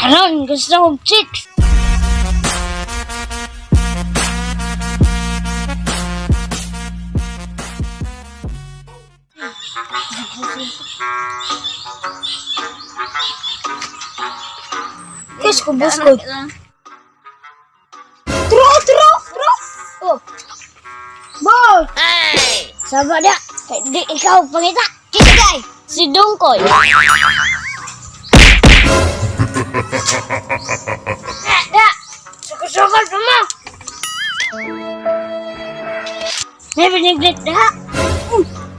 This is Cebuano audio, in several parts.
Karon gusto kong chicks. Kus ko buskod. Tro, tro, tro. Oh. Bo. Sama na. Kay di ikaw pangita. Kita kay. Si Dungkoy. Da. Sukol-sukol pa mo. May biniglit na.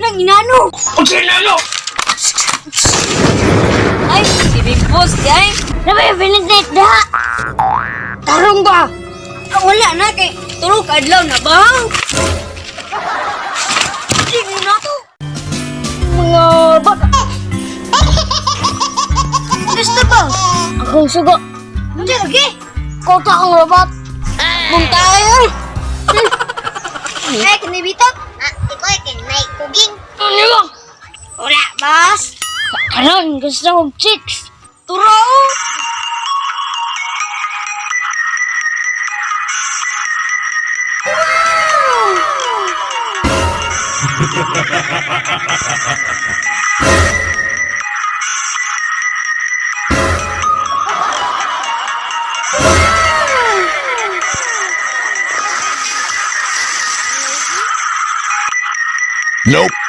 Nang inano. Ay, si Big Boss, di ay. Na may biniglit na. Tarong ba? Ah, wala na kay turok adlaw na ba? Di mo na to. Mga bata. Gusto ba? Akong sugo. Hindi lagi. Kota akong robot. Mong tayo. Ay, kinibito. Ah, ikaw ay kinay kuging. Ano mo? Wala, boss. Karon gusto kong chicks. Turo. Nope.